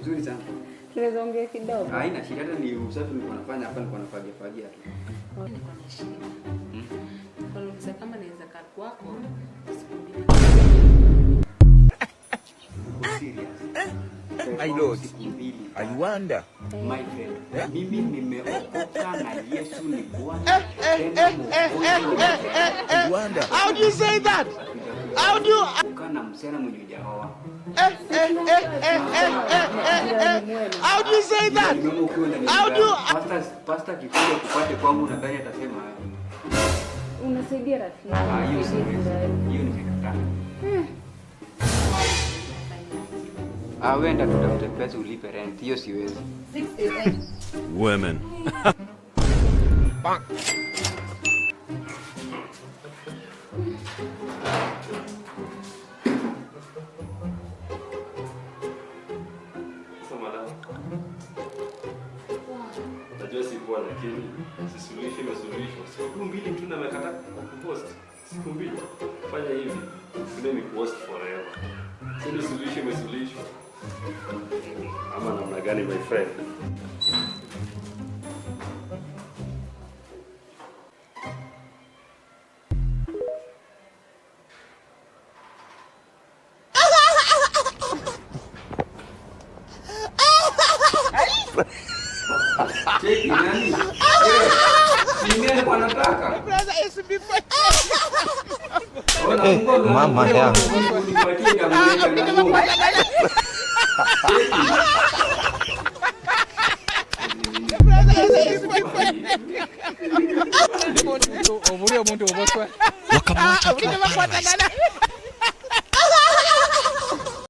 Mzuri sana. Tunaweza ongea kidogo? Haina shida, hata ni usafi nilikuwa nafanya hapa, nilikuwa nafagia fagia tu. Niko na shida. Nauliza kama naweza kaa kwako siku 2. Uko serious? My Lord. Siku 2. I wonder. My friend, mimi nimeokoka na Yesu ni Bwana. Tena Mwokozi. I wonder. How do you say that? How do you Kukaa na msichana mwenye hujaoa. How do you say that? Nimeona ukiwa ndani ya How do nyumba. Pastor akikuja kupate kwangu nadhani atasema aje. Unasaidia rafiki. Ah, hiyo siwezi. Hiyo nimekataa. Ah, wewe enda tutafute pesa ulipe rent. Hiyo siwezi. Women. Sasa madam, unajua si poa, lakini si suluhisho imesuluhishwa. Siku 2 tu na amekataa kupost. Siku 2. Fanya hivi. Ile ni post forever. Si ni suluhisho imesuluhishwa. Ama namna gani, my friend? Cheki nani? Mimi nilikuwa nataka. Ona, Mungu Mama yangu. Unipatie damu ya Mungu. Wakamwacha akiwa paralyzed.